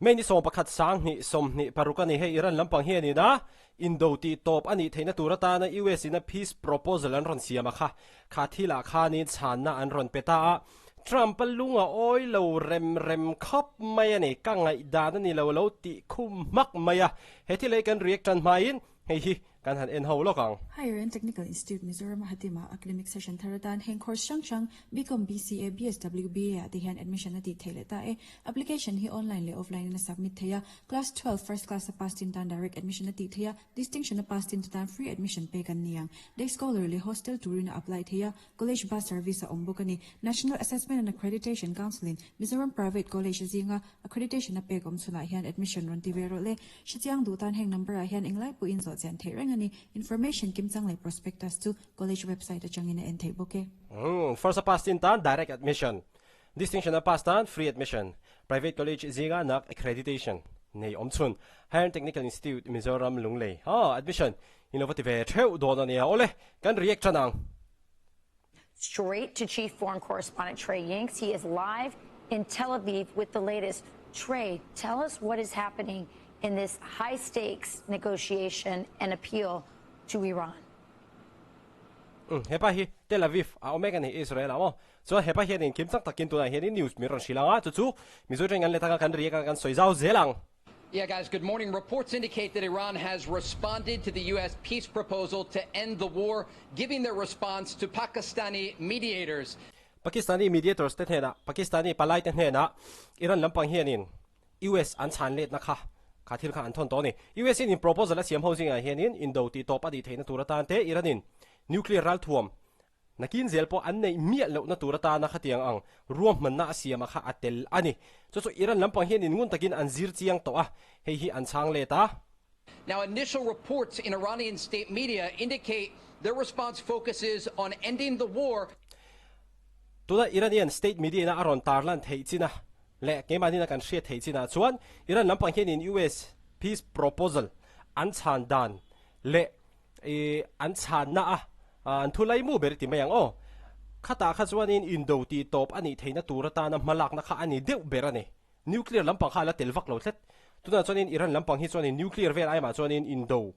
May ni 11 2026 ani. Hei Iran lampang hianin a indo tih tawp anih theihna tur atana US in a peace proposal an rawn siam a kha. Kha thilah khanin chhanna an rawn pe ta a. Trump a lung a awi lo rem rem khawp mai a ni. Ka ngaihdan a ni lo lo tih khum hmak mai a. He thil hi kan react tan hmain hei hi kan han en ho lawk ang. Higher and Technical Institute Mizoram a hatima academic session thar atan heng course hrang hrang BCom, BCA, BSW, BA ah te hian admission a tih theih leh ta e. Application hi online leh offline in a submit theih a, Class 12 first class a pass tin tan direct admission a tih theih a, distinction a pass tin te tan free admission pek an ni ang. Day scholar leh hostel turin a apply theih a, College bus service a awm bawk a ni. National Assessment and Accreditation Council in Mizoram Private College zinga accreditation a pek awm chhunah hian admission rawn ti ve rawh le. Hrechiang duh tan heng number ah hian englai pawhin zawh chian theih reng a ni. Information kimchang leh prospectus chu college website atangin a en theih bawk e. First a pass tin tan direct admission, distinction a pass tan free admission, private college zinga nak accreditation nei awm chhun Higher Technical Institute Mizoram Lunglei ah admission in lo va ti ve theuh dawn a nia. Awle, kan react tan ang. Straight to Chief Foreign Correspondent Trey Yingst. He is live in Tel Aviv with the latest. Trey, tell us what is happening in this high-stakes negotiation and appeal to Iran. Hepa hi Tel Aviv a awm mek a ni, Israel ah maw? Chuan hepa hianin kim chang takin tunah hianin news min rawn hrilh ang a, chu chu Mizo tawngin kan let anga kan react anga kan sawi zau zel ang. Yeah, guys, good morning. Reports indicate that Iran has responded to the U.S. peace proposal to end the war, giving their response to Pakistani mediators. Pakistani mediators te hnenah, Pakistani palai te hnenah Iran lampang hianin US an chhan letna kha kha thil kha an thawn tawh a ni. US in in proposal a siam ho zingah hianin indo tih tawp a nih theihna tur atan te Iran in nuclear ralthuam Nakin zel pawh an neih miah lohna tur atana khatiang ang ruahmanna a siama kha a tel a ni. Chu chu Iran lampang hian in ngun takin an zir chiang tawh a, hei hi an chhang let a. Now, initial reports in Iranian state media indicate their response focuses on ending the war. Tuna Iranian state media ina a rawn tarlan theih chin a leh keimahni ina kan hriat theih chinah chuan Iran lampang hian in US peace proposal an chhan dan leh I an chhanna a an thu lai mu ber i ti mai ang aw. Khatah kha chuanin indo tih tawp a nih theihna tur atana hmalakna kha a ni deuh ber a ni. Nuclear lampang kha a la tel vak lo tlat. Tunah chuanin Iran lampang hi chuanin nuclear vel aimah chuanin indo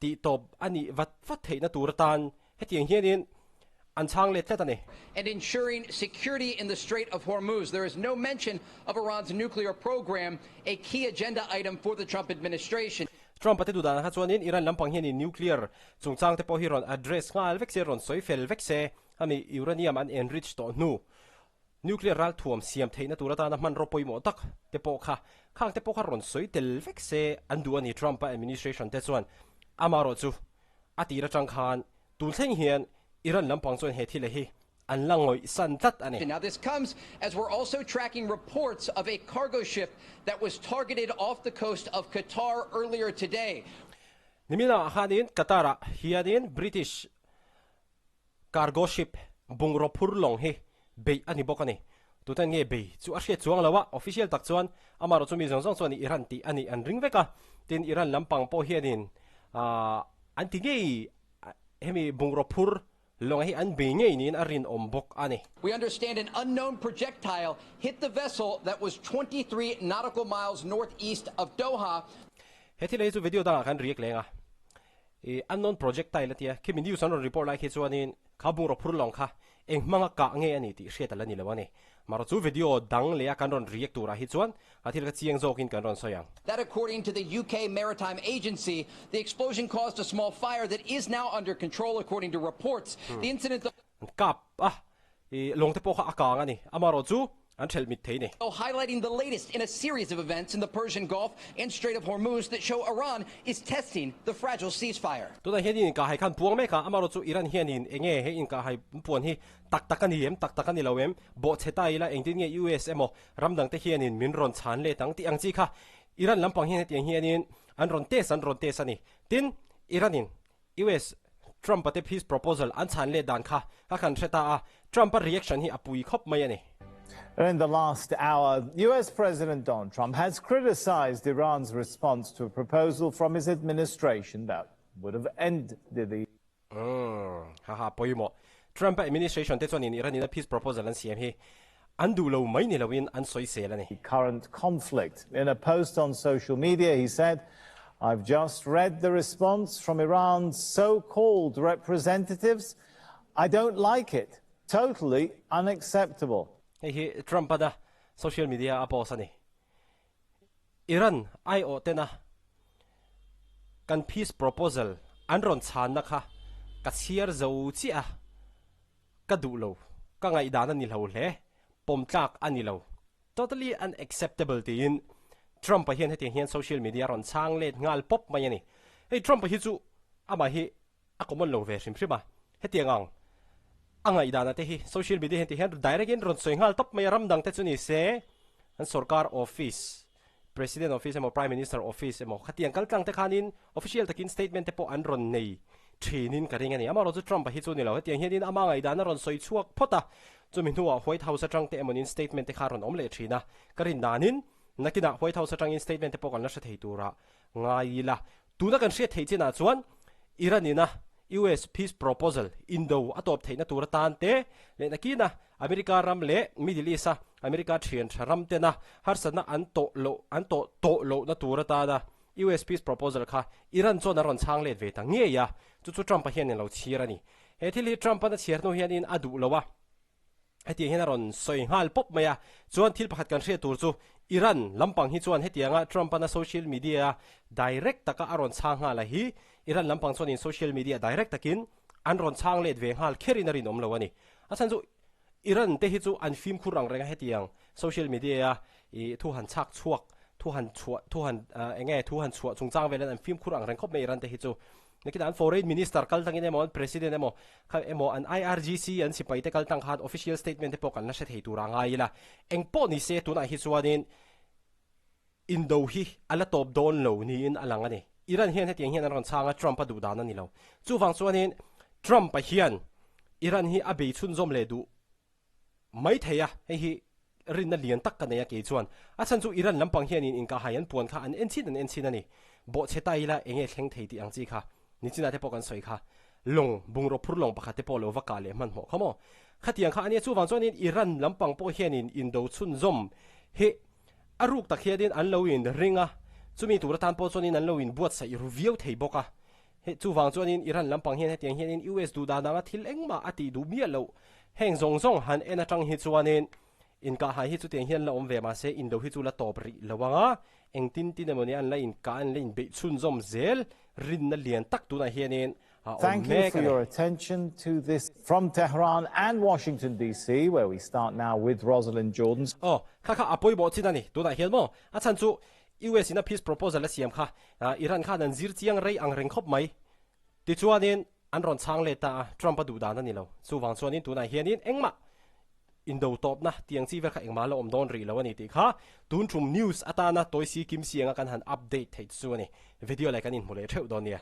tih tawp a nih vat vat theihna tur atan hetiang hianin an chhang let tlat a ni. And ensuring security in the Strait of Hormuz. There is no mention of Iran's nuclear program, a key agenda item for the Trump administration. Trump a te duhdanah kha chuanin Iran lampang hianin nuclear chungchang te pawh hi rawn address nghal vek se, rawn sawi fel vek se, hemi uranium an enrich tawh hnu nuclear ralthuam siam theihna tur atana hmanraw pawimawh tak te pawh kha khang te pawh kha rawn sawi tel vek se an duh a ni Trump a administration te chuan. Amaherawhchu a tir atang khan tun thleng hian Iran lampang chuan he thil hi an la ngawih san tlat a ni. Now this comes as we're also tracking reports of a cargo ship that was targeted off the coast of Qatar earlier today. Nimina khanin Qatar-ah hianin British cargo ship bungraw phur lawng hi beih a ni bawk a ni. Tutan nge bei chu a hriat chuang lo a, official tak chuan amaherawh chu mi zawng zawng chuan Iran tih a nih an ring vek a, tin Iran lampang pawh hianin an ti ngei hemi bungraw phur lawng hi an bei ngei niin a rinawm bawk a ni. We understand an unknown projectile hit the vessel that was 23 nautical miles northeast of Doha. He thil hi chu video dangah khan react leng a, i unknown projectile a tia, khimi news an rawn report lai khi chuanin kha bungraw phur lawng kha eng hmanga kah nge a ni tih hriat a la ni lo a ni. Marawh chu video dang leh a kan rawn react turah hi chuan a thil kha chiang zawkin kan rawn sawi ang. That according to the UK Maritime Agency, the explosion caused a small fire that is now under control according to reports. The incident Kap a, i lawng te pawh kha a kang a ni. Amaherawh chu an thelh mit thei ni. Highlighting the latest in a series of events in the Persian Gulf and Strait of Hormuz that show Iran is testing the fragile ceasefire. Tunah hianin inkahhai khan puang mek a, amaherawh chu Iran hianin enge he inkahhai puan hi tak tak a ni em, tak tak a ni lo em, bawhchhe ta ila engtin nge US emaw ram dangte hianin min rawn chhan let ang tih ang chi kha Iran lampang hian hetiang hianin an rawn test an rawn test a ni. Tin, Iran-in US Trump-a te peace proposal an chhan let dan kha ka kan hre ta a, Trump-a reaction hi a pui khawp mai a ni. In the last hour, US President Donald Trump has criticized Iran's response to a proposal from his administration that would have ended the Umm, haha, pawimawh. Trump-a administration te chuanin Iran-in a peace proposal an siam hi An duh lo mai ni loin an sawisel a ni. Current conflict. In a post on social media, he said, I've just read the response from Iran's so-called representatives. I don't like it. Totally unacceptable. Hei hi Trump-a social media a post a ni. Iran aiawh tena kan peace proposal an rawn chhanna kha ka chhiar zo chiah a. Ka duh lo. Ka ngaihdan a ni lo hle. Pawm tlak a ni lo. Totally unacceptable tiin Trump-a hian hetiang hian social media a rawn chhang let nghal pawp mai a ni. Hei Trump-a hi chu amah hi a common lo ve hrim hrim a. Hetiang ang a ngaihdan te hi social media hian ti hian direct in rawn sawi nghal tawp mai a, ram dang te chu ni se an sorkar office, President office emaw Prime Minister office emaw khatiang kal tlang te khanin official takin statement te pawh an rawn nei thinin ka ring a ni. Amaherawh chu Trump-a hi chu ni lo. Hetiang hianin ama ngaihdan a rawn sawi chhuak phawt a, chumi hnuah White House atang te emawnin statement te kha a rawn awm leh thin a. Ka rin danin nakinah White House atangin statement te pawh kan la hre thei tura ngai ila. Tuna kan hriat theih chinah chuan Iran ina US peace proposal indo a tawp theihna tur atan te leh nakina America ram leh Middle East a America thian tha ram tena harsatna an tawh loh an tawh tawh lohna tur atana US peace proposal kha Iran chuan a rawn chhang let ve ta ngei a, chu chu Trump-a hian in lo chhir a ni. He thil hi Trump-an a chhiar hnu hianin a duh lo a. Hetiang hian a rawn sawi nghal pawp mai a, chuan thil pakhat kan hriat tur chu Iran lampang hi chuan hetianga Trump-an a social media direct taka a rawn chhang nghal a hi Iran lampang chuanin social media direct takin an rawn chhang let ve nghal kherin a rinawm lo a ni. A chhan chu Iran te hi chu an fimkhur ang reng a hetiang social media a i thu han chhak chhuak thu han chhuah thu han eng nge thu han chhuah chungchang velan an fimkhur ang reng khawp mai Iran te hi chu. Nakinah an foreign minister kal tangin emaw an president emaw kha emaw an IRGC an sipai te kal tang khan official statement te pawh kan la hre thei tur a ngai ila. Eng pawh ni se tunah hi chuanin indo hi a la tawp dawn lo niin a lang a ni. Iran hian hetiang hian an rawn chhang a, Trump a duh dan a ni lo. Chuvang chuanin Trump-a hian Iran hi a bei chhunzawm leh duh mai thei a, hei hi rinna lian tak ka nei a kei chuan. A chhan chu Iran lampang hianin inkahhai an puan kha an en chin an en chin a ni. Bawhchhe ta ila enge thleng thei tih ang chi kha nichinah te pawh kan sawi kha. Lawng, bungraw phur lawng pakhat te pawh lo va kah leh hmanhmawh kha maw? Khatiang kha a nia, chuvang chuanin Iran lampang pawh hianin indo chhunzawm hi a ruk tak hianin an lo in ring a, chumi tur atan pawh chuanin an lo in buatsaih ru viau thei bawk a. Hei chuvang chuanin Iran lampang hian hetiang hianin US duh dan anga thil engmah a tih duh miah loh. Heng zawng zawng han en atang hi chuanin inkahhai hi chutiang hian la awm ve mahse indo hi chu la tawp rih lo ang a, engtin tin emawni an la inkah an la inbeih chhunzawm zel rinna lian tak tunah hianin a awm Thank you mek for a ni. your attention to this from Tehran and Washington DC where we start now with Rosalind Jordan. Aw, kha kha a pawimawh chin a ni tunah hian maw? A chhan chu US in a peace proposal a siam kha Iran khan an zir chiang rei ang reng khawp mai. Tichuanin an rawn chhang let ta a, Trump a duh dan a ni lo. Chuvang chuanin tunah hianin engmah indo tawpna tiang chi vel kha engmah la awm dawn rih lo a ni tih kha tun tum news atana Toisi Kim Siang a kan han update theih chu a ni. Video leh kan inhmu leh theuh dawn nia.